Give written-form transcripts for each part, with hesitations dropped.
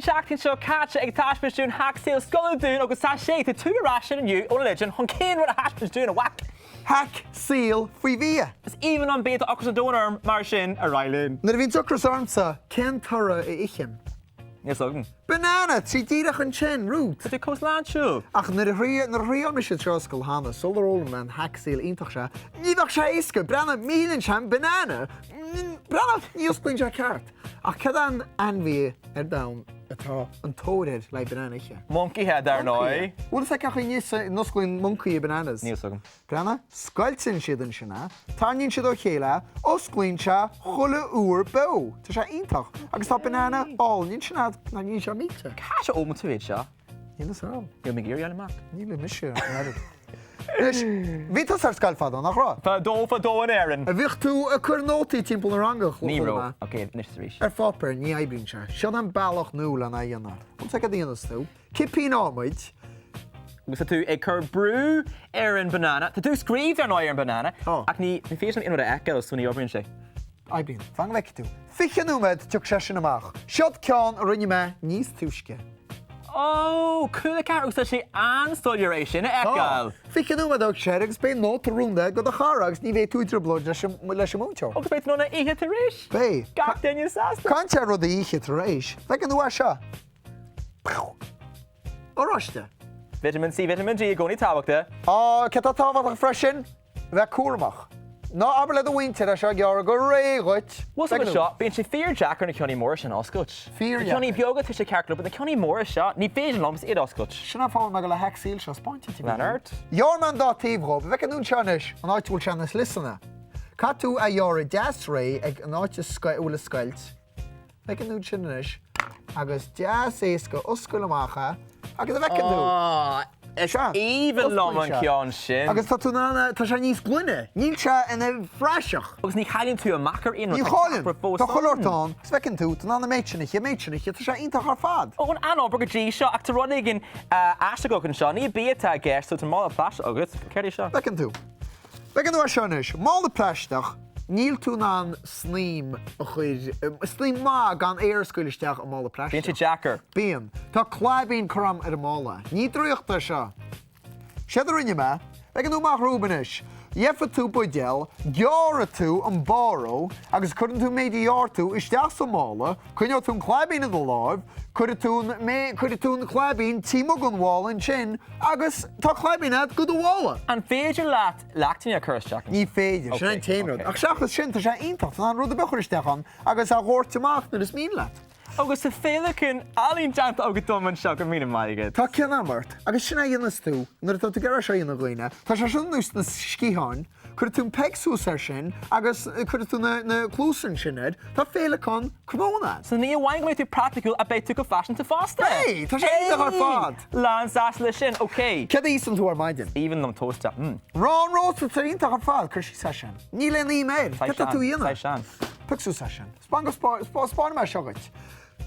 tseachtain seo caite ag taispeáint dúinn hack saoil scoile dúinn agus tá sé, tá tú ar ais inniu óna Legend chun cén rud a thaispeáint dúinn, a mhac? Hack saoil faoi bhia. Is aoibhinn liom bia, tá ocras an domhain orm, mar sin, ar aghaidh linn. Nuair a bhíonn ocras ormsa, cén toradh a ithim? Níl 's agam. Banana! Tá díreach ansin, Ruth! Tá tú chomh sláintiúil! Ach nuair a thriail, nuair a thriail mise an scoil cheana, sular fhoghlaim mé an hack saoil iontach seo, ní bheadh sé éasca! Breathnaigh, milleann sé an banana! Breathnaigh, ní osclaíonn sé ceart! Ach cad é an ainmhí ar domhan atá an tóir air le banana a ithe? Moncaithe, dar ndóigh. Bhfuil fhios agat cén chaoi a n-osclaíonn moncaithe bananas? Níl 's agam. Breathnaigh, scoilteann siad ansin é, tarraingíonn siad ó chéile é, osclaíonn sé chuile uair beo. Tá sé iontach. Agus tá banana álainn ansin a'd, ná níl sé millte. Cá háit a fhoghlaim tú iad seo? Níl fhios a'm. Níl mé ag iarraidh a fháil amach. Níl mise an oiread. Anois, bhí tusa ar scoil fadó, nach raibh? Fadó, fadó in Éirinn. Bhíodh tú ag cur nótaí timpeall an ranga, chuala Ní raibh. Ok, anois is arís. Ar pháipéar, ní oibríonn sé. Seo an bealach nua lena dhéanamh. An cad a dhéanas tú? Cipín adhmaid. Agus tá tú ag cur brú ar an banana. Tá tú ag scríobh dar ndóigh ar an banana. Tá. Ach ní féidir liom aon rud a fheiceáil so ní oibríonn sé. Oibríonn. Fan go bhfeicfidh tú. 20 nóiméad, tiocfaidh sé sin amach. Seod ceann a rinne mé níos túisce. Ó, cúla 4 agus tá sé an-soiléir é sin a fheiceáil. Tá. 20 nóiméad a thógfaidh sé air agus beidh nóta rúnda ag do chara agus ní bheidh tú i dtrioblóid leis an múinteoir. Agus beidh tú in ann é a ithe tar éis. Beidh. Gach duine sásta. Caint ar rud a ithe tar éis. Bhfeiceann tú é seo. Oráiste. Vitamin C, Vitamin D i gcónaí tábhachtach. Á, céard atá tábhachtach freisin? A bheith cúramach. Ná abair le do mhuintir é seo a ghearradh go réidh dhuit. Bhfuil fhios agat seo, bíonn sé fíor deacair na ceannaí móra sin a oscailt. Fíor Na ceannaí dheacair. beaga tá sé ceart go leor, but na ceannaí móra seo, ní féidir liomsa iad a oscailt. Sin an fáth a bhfuil mé ag dul an hack saoil seo a 'speáint duit. Lean ort. Ghearr mé an dá taobh dhóibh. An bhfeiceann tú anseo anois, an áit a bhfuil sé ina sliosanna. Caithfidh tú a ghearradh deas réidh ag an áit a bhfuil a scoilt. Feiceann tú ansin anois agus deas éasca oscail amach é agus an bhfeiceann tú? Aww, is aoibhinn liom an ceann sin. Agus tá tú in ann, tá sé níos glaine, níl sé ina phraiseach. Agus ní chailleann tú amach ar aon rud, Ní tá chailleann, gach rud fós tá chuile shórt ann. ann, agus feiceann tú, tá tú in ann an méid sin a ithe, an méid sin a ithe, tá sé iontach ar fad. Ó, an an-obair go dtí seo, ach tá rud éigin aisteach agat anseo, ní bia atá i gceist, so tá mála plaisteach agat, céard é seo? Feiceann tú. Feiceann tú é seo anois, mála plaisteach, níl tú in ann snaidhm a chur, snaidhm maith gan aer a scaoileadh isteach i mála plaisteach. Bíonn sé deacair. Bíonn. Tá claibín curtha agam ar an mála. Ní draíocht é seo. Séard a rinne mé, feiceann tú amach romham anois, gheobhaidh tú buidéal, gearrfaidh tú an barr dhó agus cuireann tú an méid a ghearr tú isteach sa mála, coinneoidh tú an claibín i do láimh, cuirfidh tú an, cuirfidh tú an claibín taobh amuigh den mhála ansin agus tá claibín agat do do mhála. An féidir leat leachtanna a chur isteach ann? Ní féidir, sin an t-aon rud. Ach seachas sin, tá sé iontach, tá tú in ann rud ar bith a chur isteach ann agus a dhoirteadh amach nuair is mian leat. Agus tá féileacán álainn déanta agat dom anseo, go míle maith agat. Tá cion agam ort, agus sin é a dhéanas tú nuair atá tú ag iarraidh seo a dhéanamh do dhaoine. Tá sé seo ar nós na sciatháin, cuirfidh tú an peig suas air sin agus cuirfidh tú na na cluasa ansin air, tá féileacán cromán agat. So ní amháin go mbeidh tú praiticiúil ach beidh tú go faiseanta fosta! Beidh! Tá sé iontach ar fad! Lán sásta leis sin, ok. Céard a íosann tú ar maidin? Aoibhinn liom tósta, mm. Arán rósta, tá iontach ar fad, cuir síos é sin. Níl aon im air, céard atá tú a dhéanamh? Saghas sean. Pioc suas é sin. 'Spáinfidh mé seo dhuit.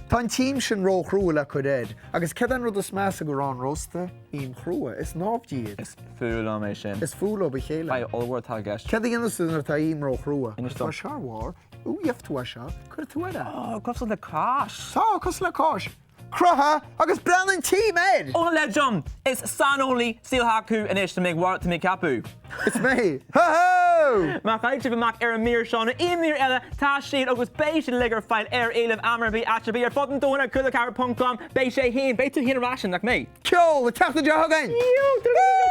Tá an t-im sin ró-chrua le cur air, agus céard é an rud is measa go arán rósta? Im chrua. Is naimhde iad. Is fuath liom é sin. Is fuath leo a chéile. Fadhb ollmhór atá i gceist. Céard a dhéanas tú nuair atá im ró-chrua? Inis dom. Tá seo ar bharr. Ú, gheobhaidh tú é seo. Cuirfidh tú air é. Ó, cosúil le cáis. Tá, cosúil le cáis. Cruthaithe agus breathnaigh an t-im air! Ó leid dom! Is saineolaí saol hack thú anois, tá mé ag tá mé ag ceapadh. Is mé! Ho ho! Má chaill sibh amach ar an mír seo nó aon mhír eile, tá siad agus beidh siad uilig ar fáil ar éileamh am ar bith, áit ar bith, ar fud an domhain ar cúla4.com. Beidh sé féin, beidh tú féin ar ais, nach mbeidh? Ceol, an tseachtain seo chugainn!